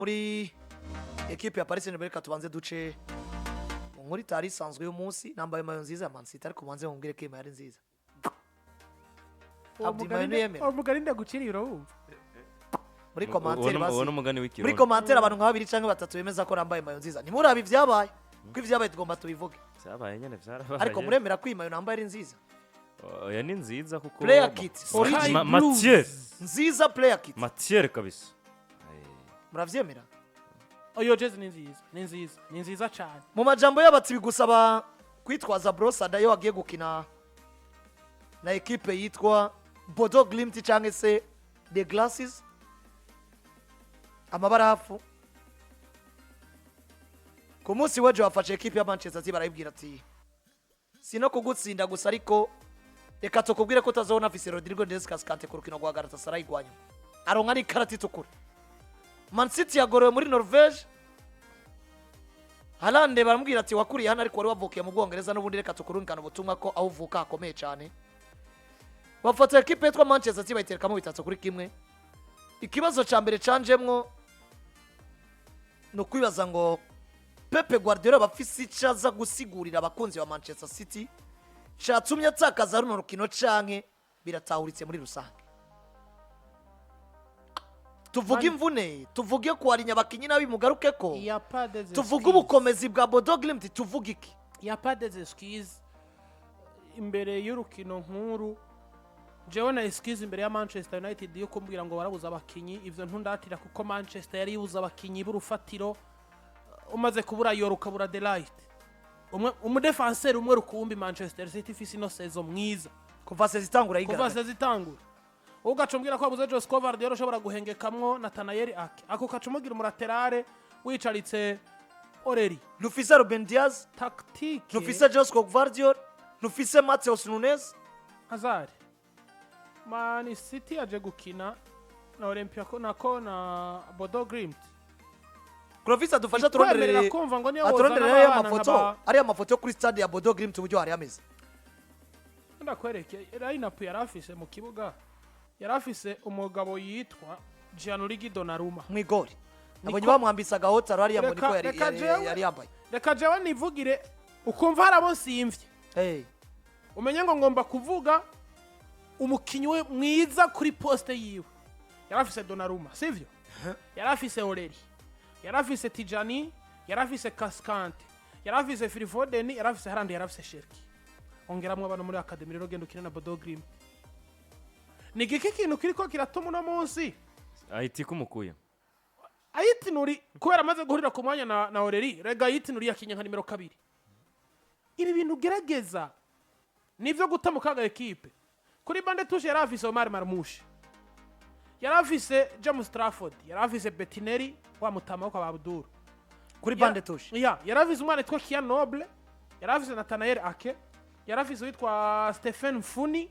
Muri ekipe ya Paris Saint-Germain, reka tubanze duce mu nkuru itari isanzwe y'umunsi. Nambaye maillot nziza ya Man City, ariko mubanze mumbwire ko iyi maillot ari nziza. Uwo Abdi, mugani maillot ntiyemera. Uwo mugani ndaguciriye urawumva. Muri commentaire Uwo basi ni umugani muri w'ikirundi. commentaire, abantu nka babiri cyangwa batatu bemeza ko nambaye maillot nziza. Ntimurabe ibyabaye, kuko ibyabaye tugomba tubivuge. Byabaye nyine, byarabaye. Ariko muremera ko iyi maillot nambaye ari nziza? Oya, ni nziza kuko Player kit, origin. Matière. Nziza, player kit. Matière kabisa. Muravyemera? Iyo jezi ni nziza, ni nziza, ni nziza cyane. Mu majambo y'abatsi, bigusaba kwitwaza brosse à dents iyo wagiye gukina na ekipe yitwa Bodo Glimt cyangwa se The Glasses, amabarafu. Ku munsi w'ejo bafashe ekipe ya Manchester City, barayibwira ati: "Si no kugutsinda gusa, ariko reka tukubwire ko utazabona afise Rodrigo Cascante ku rukino rwa Galatasaray rwa nyuma." Aronka n'ikarata itukura. Man City yagorowe muri Norvege. Haaland baramubwira ati: "Wakuriye hano ariko wari wavukiye mu Bwongereza n'ubundi, reka tukurungikane ubutumwa ko aho uvuka hakomeye cyane." Bafata ekipe yitwa Manchester City bayiterekamo 3-1. Ikibazo cya mbere canjemwo ni ukwibaza ngo Pep Guardiola bafise icyo aza gusigurira abakunzi ba Manchester City catumye atakaza runo rukino, canke biratahuritse muri rusange? Tuvuge imvune, tuvuge kwarinya abakinyi nabi, mugaruke ko Il y a pas des tuvuge excuses. ubukomezi bwa Bodo Glimt, tuvuge iki? Il y a pas des excuses imbere y'urukino nkuru. Jewe na excuse imbere ya Manchester United yo kumbwira ngo barabuze abakinyi, ivyo ntundatira, kuko Manchester yari ibuze abakinyi b'urufatiro. Umaze kubura Yoro, ukabura De Ligt, umwe umudefanseri umwe rukumbi Manchester City ifise ino saison mwiza. Kuva saison itangura kuva yigaragaza. Saison itangura, ugaca umbwira ko wabuze Josko Gvardiol ushobora guhengekamwo Natanael Ake, ako kaca umugira umu latéral wicaritse O'Reilly. Ntufise Ruben Dias, tactique. ntufise Josko Gvardiol, ntufise Matheus Nunes. Hazard, Man City yaje gukina na Olympiacos, nako na Bodo Glimt. Clovis adufasha Ikwemerera turonderere kumva ngo niyo aturonderere wozana ariya abana mafoto, ariya mafoto yo kuri stade ya Bodo Glimt, uburyo hari ameze. Ndakwereke line-up yari afise mu kibuga. Yari afise umugabo yitwa Gianluigi Donnarumma mw'igori. Nabonye bamwambitse agahotaro hariya ngo niko Reka yari yambaye. Reka jewe nivugire, ukumva hari abo nsimvye. Hey. Umenye ngo ngomba kuvuga umukinyi we mwiza kuri poste yiwe. Yari afise Donnarumma, sivyo? Yari afise O'Reilly, yari afise Tijani, yari afise Cascante, yari afise Phil Foden, yari afise Haaland, yari afise Cherki. Ongeramwo abantu muri academy. Rero genda ukine na Bodo Glimt, ni giki kintu kiriko kiratuma uno munsi Ahita ikumukuye. Aït-Nouri, kubera amaze guhurira ku mwanya na O'Reilly, rega Aït-Nouri yakinye nka nimero 2. Ibi bintu ugerageza nivyo guta mu kaga ekipe. Kuri banc de touche yari afise Omar Marmoush, yari afise James Trafford, yari afise Bettinelli wa mutama wo kwa Abdul. Kuri banc de touche. Ya, yari afise umwana yitwa Kian Noble, yari afise Nathanael Ake, yari afise uwitwa Stephen Mfuni,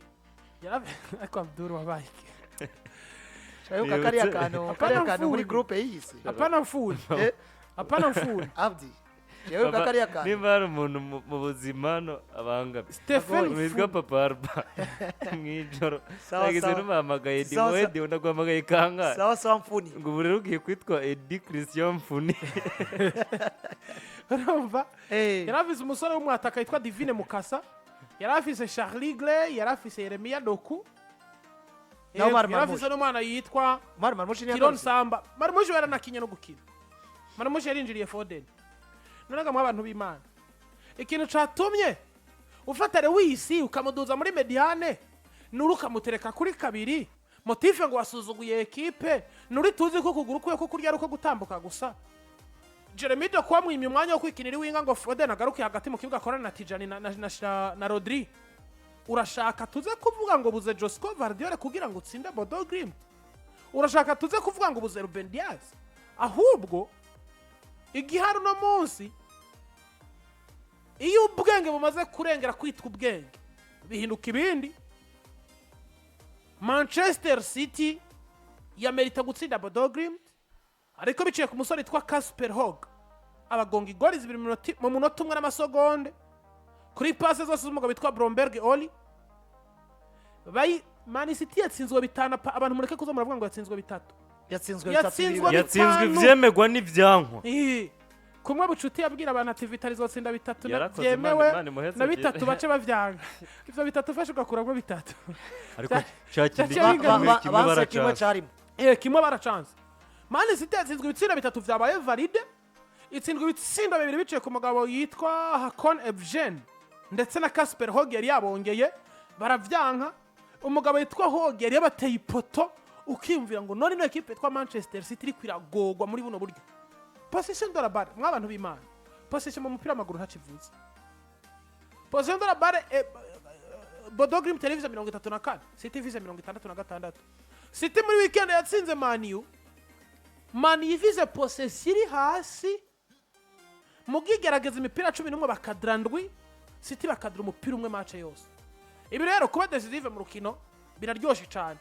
ariko Abdul wabaye iki? Shayoka kariya kantu, Apana. kariya kantu muri Mfuni. groupe yiyise. Apana Mfuni. Eh, apana Mfuni. Abdi, yewe, kariya kantu. Nimba hari umuntu mu buzima hano abangamye Stephen witwa Mfuni. Papa Arba, mw'ijoro Sawa, nagize sawa. n'umuhamagaye Sawa, sawa. Dimuwedi, ndaguhamagaye kangahe? Sawa sawa, Mfuni. Ngo ubu rero ugiye kwitwa Edi Christian Mfuni. Urumva? Eh. Yari afise umusore w'umwataka yitwa Divine Mukasa, yari afise Charlie Gray, yari afise Yeremiya Doku. Na Omar Yari Marmoush. afise n'umwana yitwa Omar Marmoush Tiron ntiyagarutse. Samba. Marmoush yaranakinye no gukina. Marmoush yarinjiriye Foden. None ga abantu b'Imana, ikintu catumye ufata Lewis ukamuduza muri médiane, nuri ukamutereka kuri kabiri, motif ngo wasuzuguye ekipe, nuri tuzi ko ukuguru kwe ko kurya ari uko gutambuka gusa. Jeremy Doku wamwimye umwanya wo kwikinira iwinga ngo Foden agaruke hagati mu kibuga akorana na Tijani na Rodri. Urashaka tuze kuvuga ngo buze Josko Gvardiol kugira ngo utsinde Bodo Glimt? Urashaka tuze kuvuga ngo buze Ruben Dias? Ahubwo igihari uno munsi, iyo ubwenge bumaze kurengera kwitwa ubwenge, bihinduka ibindi. Manchester City yamerita gutsinda Bodo Glimt, ariko biciye ku musore witwa Kasper Hogh, abagonga igori zibiri mu munota umwe n'amasegonde, kuri passe zose z'umugabo witwa Bromberg Oli. Bayi Man City yatsinzwe 5. Abantu mureke kuza muravuga ngo yatsinzwe 3. Yatsinzwe bitatu Yatsinzwe bibiri. Yatsinzwe bitanu. Ivyemerwa n'ivyankwa. Ih, kumwe Bucuti yabwira abantu ati Vitali izotsinda bitatu Yarakoze, byemewe Imana imuheze na agire. bitatu bace bavyanga, ivyo bitatu ufashe ugakuramo bitatu. Ariko cya kindi Cya kimwe kimwe Banse kimwe baracanze. cyarimo. Kimwe baracanze. Man City yatsinzwe ibitsindo bitatu vyabaye valide, itsindwa ibitsindo bibiri biciye ku mugabo yitwa Hakon Evjen ndetse na Kasper Hogg yari yabongeye, baravyanka. Umugabo yitwa Hogg yari yabateye ipoto, ukiyumvira ngo none ino ekipe yitwa Manchester City iriko iragogwa muri buno buryo. Possession de la balle, mw'abantu b'Imana, possession mu mupira w'amaguru ntakivuze. Possession de la balle, Bodo Glimt yari ifise 34, City ifise 66. City muri weekend yatsinze Man U, Man U ifise possession iri hasi mu bwigerageza, imipira 11 bakadra ndwi, City bakadra umupira umwe match yose. Ibi rero, kuba decisive mu rukino biraryoshe cyane.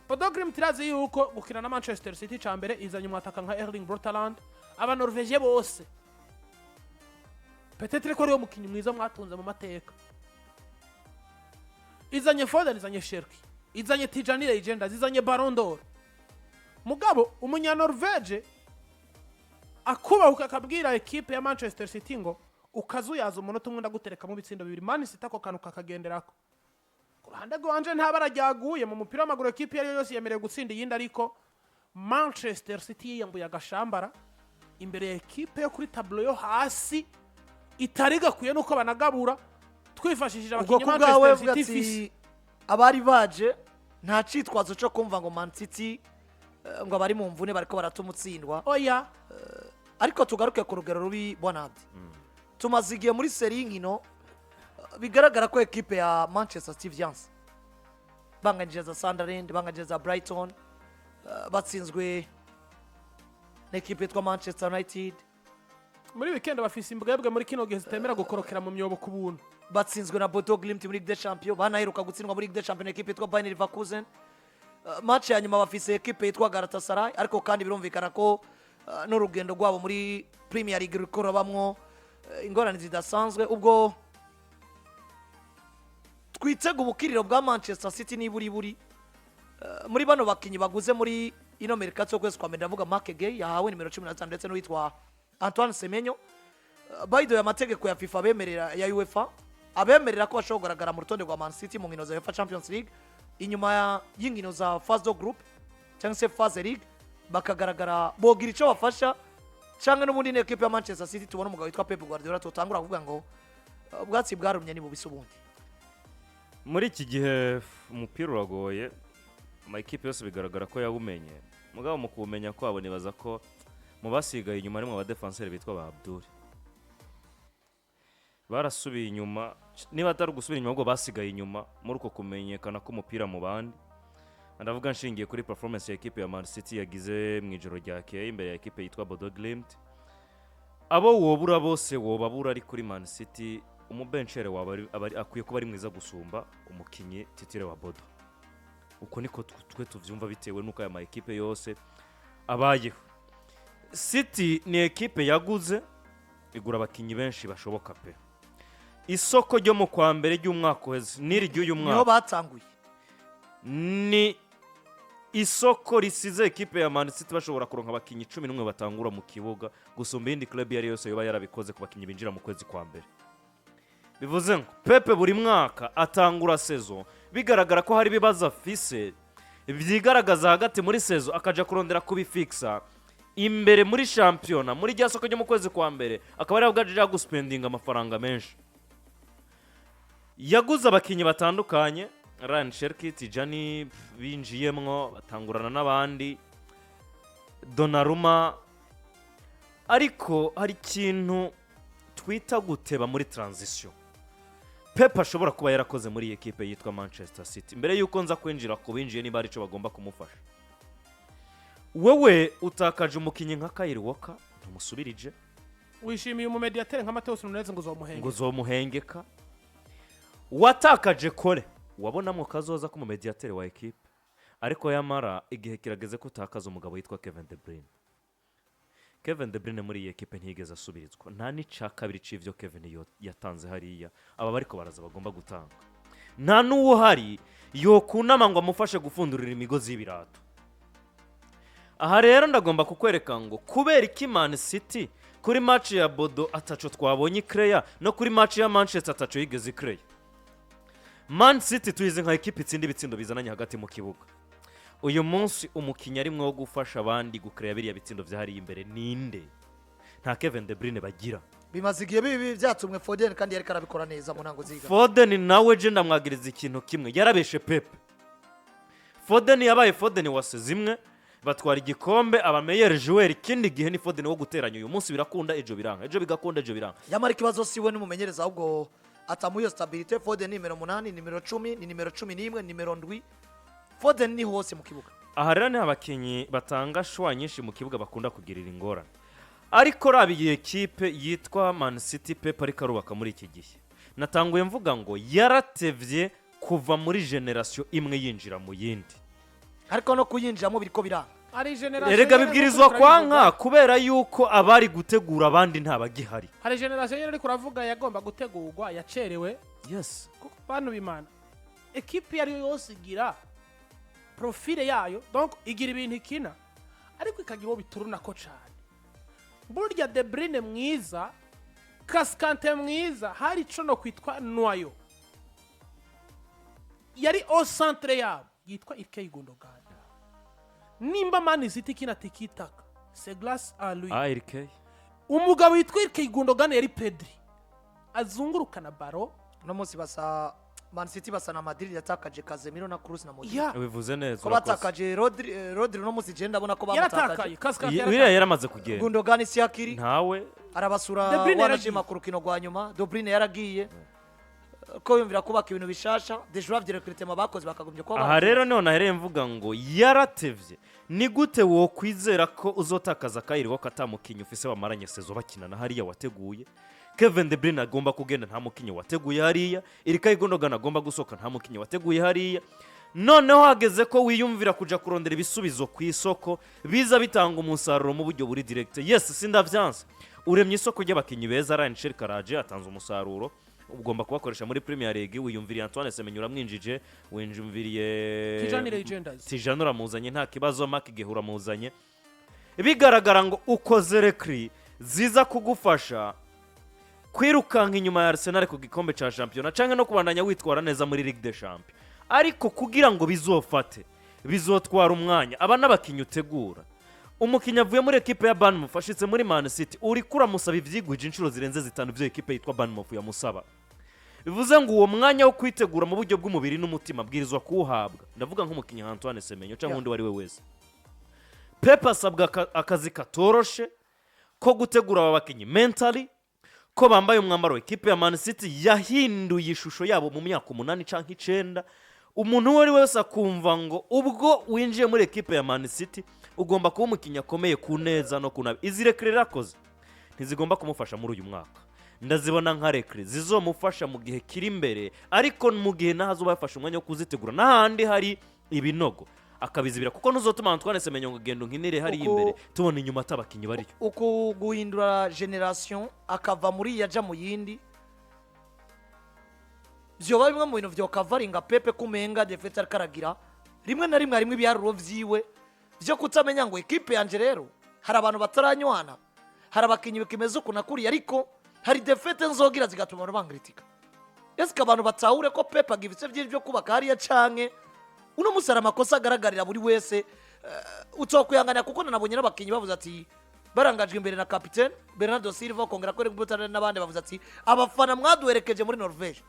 Bodo Glimt irazi yuko gukina na Manchester City ca mbere izanye umwataka nka Erling Braut Haaland. Abanorvege bose, peut-être ko ariwe mukinnyi mwiza mwatunze mu mateka. Izanye Foden, izanye Cherki, izanye Tijjani Reijnders, izanye Ballon d'Or. Mugabo umunyanorvege akubahuka akabwira ekipe ya Manchester City ngo ukazuyaza umunota umwe ndaguterekamo ibitsindo bibiri. Man City ako kantu kakagenderako. Ku ruhande rwanje nta bara ryaguye mu mupira w'amaguru, ekipe iyo ari yo yose yemerewe gutsinda iyindi, ariko Manchester City yiyambuye agashambara imbere ya ekipe yo kuri tableau yo hasi itari gakwiye nuko banagabura twifashishije Ubwo abakinnyi ku bwawe Manchester vuga City ifise. ati abari baje nta cyitwazo cyo kumva ngo Man City ngo abari mu mvune bariko baratuma utsindwa. Oya. Ariko tugaruke ku rugero rubi, bwana Abdi. Tumaze igihe muri série y'inkino, bigaragara ko ekipe ya Manchester City vyanse. Banganyije za Sunderland, banganyije za Brighton, batsinzwe n'ekipe yitwa Manchester United. Muri weekend bafise imbwebwe muri kino gihe zitemera gukorokera mu myobo ku buntu. Batsinzwe na Bodo Glimt muri Ligue des Champions, banaheruka gutsindwa muri Ligue des Champions ekipe yitwa Bayer Leverkusen. Match ya nyuma bafise ekipe yitwa Galatasaray, ariko kandi birumvikana ko n'urugendo rwabo muri Premier League ruriko rurabamwo ingorane zidasanzwe. Ubwo twitega ubukiriro bwa Manchester City niburi buri muri bano bakinyi baguze muri ino mercato y'ukwezi kwa mbere, ndavuga Marc Guehi yahawe nimero 15 ndetse n'uwitwa Antoine Semenyo. By the way, amategeko ya FIFA abemerera, ya UEFA abemerera ko bashobora kugaragara mu rutonde rwa Man City mu nkino za UEFA Champions League inyuma y'inkino za phase de groupe cyangwa se phase league, bakagaragara bogira icyo bafasha, cyangwa n'ubundi ni ekipe ya Manchester City tubona umugabo witwa Pep Guardiola tutangura kuvuga ngo ubwatsi bwarumye ni bubisi ubundi? Muri iki gihe umupira uragoye, amakipe yose bigaragara ko yawumenye. Mugabo mu kuwumenya kwabo, nibaza ko mu basigaye inyuma harimo abadefanseri bitwa ba Abdul, barasubiye inyuma. Niba atari ugusubira inyuma, ahubwo basigaye inyuma muri uko kumenyekana k'umupira mu bandi. Ndavuga nshingiye kuri performance ya ekipe ya Man City yagize mu ijoro ryakeye imbere ya ekipe yitwa Bodo Glimt. Abo wobura bose wobabura, ari kuri Man City umubenchere waba akwiye kuba ari mwiza gusumba umukinyi titulaire wa Bodo. Uko niko twe tuvyumva, bitewe n'uko aya ma ekipe yose abayeho. City ni ekipe yaguze, igura abakinyi benshi bashoboka pe. Isoko ryo mu kwa mbere ry'umwaka uheze n'iri ry'uyu Niho mwaka batanguye. ni isoko risize ekipe ya Man City bashobora kuronka abakinyi 11 batangura mu kibuga gusumba iyindi club iyo ari yose yoba yarabikoze ku bakinyi binjira mu kwezi kwa mbere. Bivuze ngo Pepe buri mwaka atangura saison bigaragara ko hari ibibazo afise byigaragaza hagati muri saison, akaja kurondera kubifixa imbere muri shampiyona. Muri rya soko ryo mu kwezi kwa mbere akaba ari bwo aja guspendinga amafaranga menshi. Yaguze abakinnyi batandukanye, Rayan Cherki, Tijjani binjiyemwo batangurana n'abandi, Donnarumma. Ariko hari ikintu twita guteba muri transition Pep ashobora kuba yarakoze muri iyi ekipe yitwa Manchester City. Mbere y'uko nza kwinjira ku binjiye, niba hari icyo bagomba kumufasha, wowe utakaje umukinnyi nka Kyle Walker, ntumusubirije. Wishimiye umumediatere nka Matheus Nunes ngo uzomuhenge? Ngo uzomuhengeka. Watakaje kore wabonamo kazoza k'umumediatere wa ekipe, ariko yamara igihe kirageze ko utakaza umugabo witwa Kevin De Bruyne. Kevin De Bruyne muri iyi ekipe ntiyigeze asubirizwa, nta n'ica kabiri c'ivyo Kevin yatanze hariya aba bariko baraza bagomba gutanga. Nta n'uwo uhari yokunama ngo amufashe gufundurira imigozi y'ibirato. Aha rero ndagomba kukwereka ngo kubera iki Man City kuri match ya Bodo ataco twabonye ikereya, no kuri match ya Manchester ataco yigeze ikereya. Man City tuyizi nka ekipa itsinda ibitsindo bizananye hagati mu kibuga. Uyu munsi umukinnyi arimwo wo gufasha abandi gukereya biriya bitsindo vyahariye imbere ninde? Nta Kevin De Bruyne bagira. Bimaze igihe bibi byatumwe Foden, kandi yariko arabikora neza mu ntango ziga. Foden nawe je ndamwagiriza ikintu kimwe: yarabeshe Pep. Foden yabaye Foden wase zimwe batwara igikombe, aba meilleur joueur. Ikindi gihe ni Foden wo guteranya: uyu munsi birakunda, ejo biranga, ejo bigakunda, ejo biranga. Yamara ikibazo si we n'umumenyereza, ahubwo atamuha iyo stabilité. Foden ni nimero 8, nimero 10, ni nimero 11, nimero 7. Foden ni hose mu kibuga. Aha rero ni abakinnyi batanga choix nyinshi mu kibuga bakunda kugirira ingorane. Ariko raba iyi ekipe yitwa Man City Pep ariko arubaka muri iki gihe. Natanguye mvuga ngo yaratevye kuva muri génération imwe yinjira mu yindi. Ariko no kuyinjiramo biriko biranga. Hari génération Erega nyene bibwirizwa nkuko turabivuga. kwanka kubera yuko abari gutegura abandi ntabagihari. Hari génération nyene ariko uravuga yagomba gutegurwa, yacerewe. Kuko bantu bimana, ekipe iyo ari yo yose igira profile yayo, donc igira ibintu ikina, ariko ikagira uwo biturunako cyane. Burya De Bruyne mwiza, Cascante mwiza, hari ico no kwitwa noyo yari au centre yabo yitwa Ilkay Gundogan. Nimba Man City ikina tiki-taka, c'est grâce à lui. ARK. Umugabo witwa Ilkay Gundogan yari Pedri azungurukana ballon. Uno munsi basa Man City basa na Madrid yatakaje Casemiro na Kroos na Modric. Ya. Bivuze neza. Ko Urakoze. batakaje Rodri, Rodri uno munsi je ndabona ko yaratakaye bamutakaje. Cascante. Uriya Yaratakaye. yaramaze kugenda. Gundogan si akiri. Ntawe. Arabasura. De Bruyne Wanashima yaragiye. ku rukino rwa nyuma De Bruyne yaragiye, ko yumvira kubaka ibintu bishasha déjà uravye recrutement bakoze bakagombye kuba Aha rero niho nahereye mvuga ngo yaratevye. Ni gute wokwizera ko uzotakaza Kyle Walker atamukinnyi ufise bamaranye saison bakinana hariya wateguye? Kevin De Bruyne agomba kugenda, nta mukinnyi wateguye hariya. Ilkay Gundogan agomba gusohoka, nta mukinnyi wateguye hariya. Noneho hageze ko wiyumvira kuja kurondera ibisubizo ku isoko biza bitanga umusaruro mu buryo buri direct. Yes, sindavyanse, uremye isoko ry'abakinnyi beza. Rayan Cherki araje atanze umusaruro, ugomba kubakoresha muri Premier League. Wiyumviriye Antoine Semenyo, uramwinjije. Wiyumviriye Tijani Reijnders. Tijani uramuzanye, nta kibazo. Marc Guehi uramuzanye. Bigaragara ngo ukoze recrues ziza kugufasha kwirukanka inyuma ya Arsenal ku gikombe cya shampiyona cyangwa no kubandanya witwara neza muri Ligue des Champions. Ariko kugira ngo bizofate bizotwara umwanya. Aba n'abakinnyi utegura, umukinnyi avuye muri ekipe ya Bournemouth ashitse muri Man City, uri kuramusaba ivyigwije inshuro zirenze zitanu ibyo ekipe yitwa Bournemouth yamusaba. Bivuze ngo uwo mwanya wo kwitegura mu buryo bw'umubiri n'umutima abwirizwa kuwuhabwa. Ndavuga nk'umukinnyi nka Antoine Semenyo cyangwa undi uwo ari we wese. Pep asabwa akazi katoroshe ko gutegura aba bakinnyi mentally, ko bambaye umwambaro w'ikipe ya Man City yahinduye ishusho yabo mu myaka 8 cyangwa 9. Umuntu uwo ari we wese akumva ngo ubwo winjiye muri ekipe ya Man City ugomba kuba umukinnyi akomeye ku neza no ku nabi. Izi recrues rakoze ntizigomba kumufasha muri uyu mwaka, ndazibona nka recrues zizomufasha mu gihe kiri imbere, ariko mu gihe naho azoba yafashe umwanya wo kuzitegura n'ahandi hari ibinogo akabizibira, kuko ntuzotuma Antoine Semenyo ngo genda unkinire hariya imbere, tubona inyuma atabakinnyi bariyo. Uku guhindura génération, akava muri iyi aja mu yindi, vyoba bimwe mu bintu vyokavaringa Pep kumenga défaite ariko aragira. Rimwe na rimwe harimo ibiharuro vyiwe vyo kutamenya ngo ekipe yanje rero hari abantu bataranywana, hari abakinnyi bikimeze uku na kuriya, ariko hari défaites nzogira zigatuma abantu bangritika. Ese abantu batahure ko Pep agifise vyinshi vyo kubaka hariya, canke uno munsi hari amakosa agaragarira buri wese utokwihanganira? Kuko nanabonye n'abakinnyi bavuze ati, barangajwe imbere na kapitene Bernardo Silva, kongera ko Eric n'abandi, bavuze ati: "Abafana mwaduherekeje muri Norvege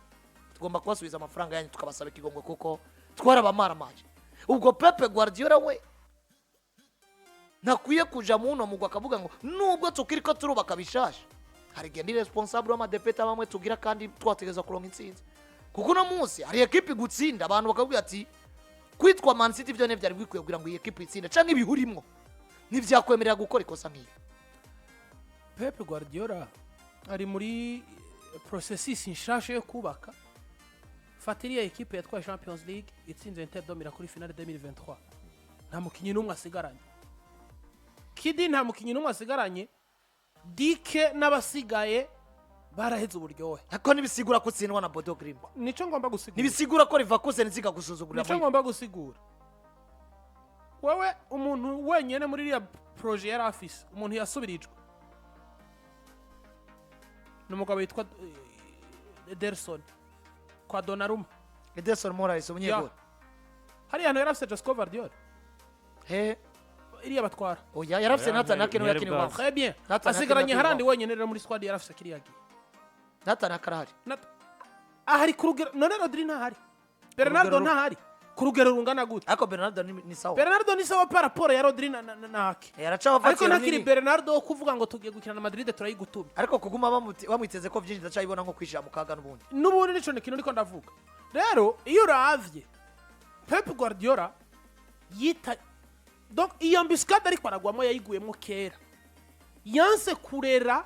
tugomba kubasubiza amafaranga yanyu, tukabasaba ikigongwe kuko twarabamaramaje." Ubwo Pep Guardiola we ntakwiye kuja muno mugwa akavuga ngo nubwo tukiri ko turubaka bishasha, hari igihe ndi responsable w'ama défaites bamwe tugira kandi twategereza kuronka intsinzi? Kuko uno munsi hari ekipi gutsinda, abantu bakavuga ati kwitwa Man City byo ntibyari bikwiye kugira ngo iyi ekipi itsinde, canke ibihurimwo ntivyakwemerera gukora ikosa nk'iri. Pep Guardiola ari muri processus nshasha yo kubaka. Fata iriya ekipe yatwaye Champions League itsinze Inter de Milan kuri finale 2023, nta mukinnyi n'umwe asigaranye. Kidi, nta mukinnyi n'umwe asigaranye. Dike n'abasigaye baraheze uburyohe. Ariko ntibisigura ko utsindwa na Bodo Glimt. Nico ngomba gusigura. Ntibisigura ko Leverkusen ziga gusuzugurira Nico ngomba gusigura. Wewe umuntu wenyine muri iriya projet yari afise, umuntu yasubirijwe ni umugabo witwa Ederson kwa Donnarumma. Ederson Moraes, umunyegoli. Hariya hantu yari afise Josko Gvardiol. He? Iriya batwara. Oya, yarafise Oya, Nathan Ake niwe ntiyari yakiniye bwaze. ubamfu. Très bien. Nathan Ake Asigaranye niwe Harandi yakiniye. wenyine rero muri squad yari afise kiriya gihe. Nathan Ake arahari. Ahari ku rugero none Rodri ntahari, Bernardo Urugero ntahari ku rugero rungana gute? Ariko Bernardo ni sawa. Bernardo ni sawa par rapport ya Rodri na Ake. Aracabafatiye Ariko ntakiri runini. Bernardo wo kuvuga ngo tugiye gukina na Madrid turayigutumye. Ariko kuguma bamwiteze ko byinshi, ndacabibona nko kwishira mu kaga n'ubundi. N'ubundi nico kintu ndiko ndavuga rero, iyo uravye Pep Guardiola yita, donc iyo embuscade ariko aragwamo yayiguyemo kera, yanse kurera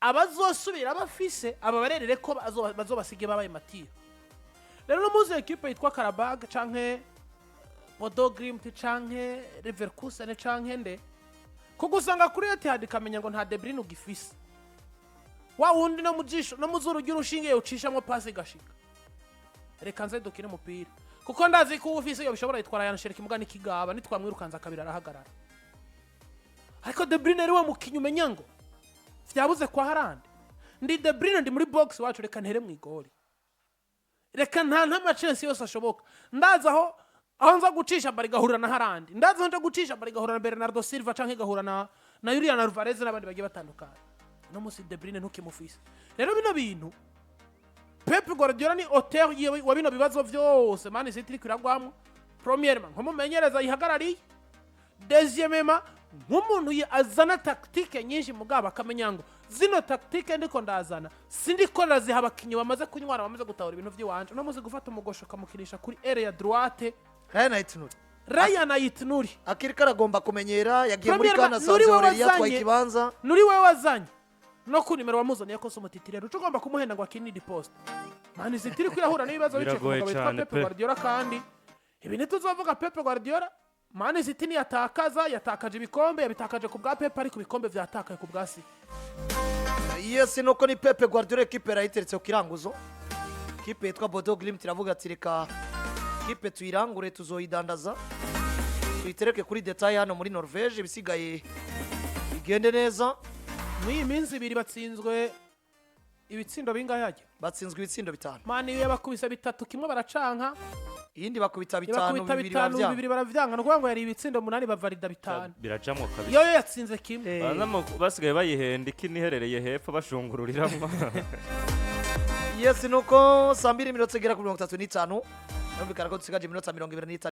abazosubira bafise aba barerere ko bazobasige babaye matira. Rero no muzi ekipe yitwa Qarabag canke Bodo Glimt canke Leverkusen canke nde, kuko usanga kuri Etihad ikamenya ngo nta De Bruyne ugifise, wa wundi no mu jisho no mu zuru ry'urushinge ucishamo pasi igashika, reka nze dukine umupira kuko ndazi ko uwo ufise iyo bishobora yitwara yanshirika imuga n'ikigaba nitwamwirukanza kabiri arahagarara. Ariko De Bruyne ari we mukinyi umenya ngo vyabuze kwa Haaland, ndi De Bruyne, ndi muri box wacu, reka ntere mu igori, reka nta nt'amachensi yose ashoboka, ndazi aho nza gucisha bari igahurira na Haaland, ndazi aho nja gucisha bari igahura na Bernardo Silva canke igahura na Julian Alvarez n'abandi bagiye batandukanye. No musi De Bruyne ntukimufise. Rero bino bintu Pep Guardiola ni auteur wa bino bibazo vyose Man City iriko iragwamwo. Premièrement nk'umumenyereza yihagarariye, deuxièmement nk'umuntu azana tactique nyinshi, mugabo akamenya ngo zino tactique ndiko ndazana sindiko ndaziha abakinyi bamaze kunywara, bamaze gutahura ibintu vy'iwanje. Uno musi gufata umugosho ukamukinisha kuri aile ya droite. Ryan Ait-Nouri. Ryan Ait-Nouri. Akiriko aragomba kumenyera, yagiye muri Premièrement, kana nuri asanze we Aurelien atwaye wazanye. ikibanza. Nuri wewe wazanye no ku nimero wamuzaniye ko se umutitire uca ugomba kumuhenda ngo akinire poste. Man City iriko irahura n'ibibazo biciye ku Biragoye mugabo witwa cyane Pep pe. Guardiola. Kandi ibi ntituzovuga Pep Guardiola, Man City niyatakaza yatakaje ibikombe, yabitakaje ku bwa Pep, ariko ibikombe vyatakaye ku bwa City. Yes, nuko ni Pep Guardiola, ekipe yarayiteretse ku kiranguzo. Kipe yitwa Bodo Glimt iravuga ati reka kipe tuyirangure, tuzoyidandaza, tuyitereke kuri détail hano muri Norvege, ibisigaye bigende neza. Muri iyi minsi ibiri batsinzwe ibitsindo bingahe hajya? Batsinzwe ibitsindo bitanu. Man U yabakubise bitatu, kimwe baracanka. Iyindi bakubita bitanu. Ibakubita Bibiri bitanu. baravyanga. Bibiri baravyanga, ni ukuvuga ngo yari ibitsindo munani, bavalida bitanu. Birajamwo kabisa. Yoyo yatsinze kimwe. Basigaye bayihenda ikini iherereye hepfo bashungururiramwo. Yes, nuko saa 2 iminota igera kuri 35, yumvikana ko dusigaje iminota 25.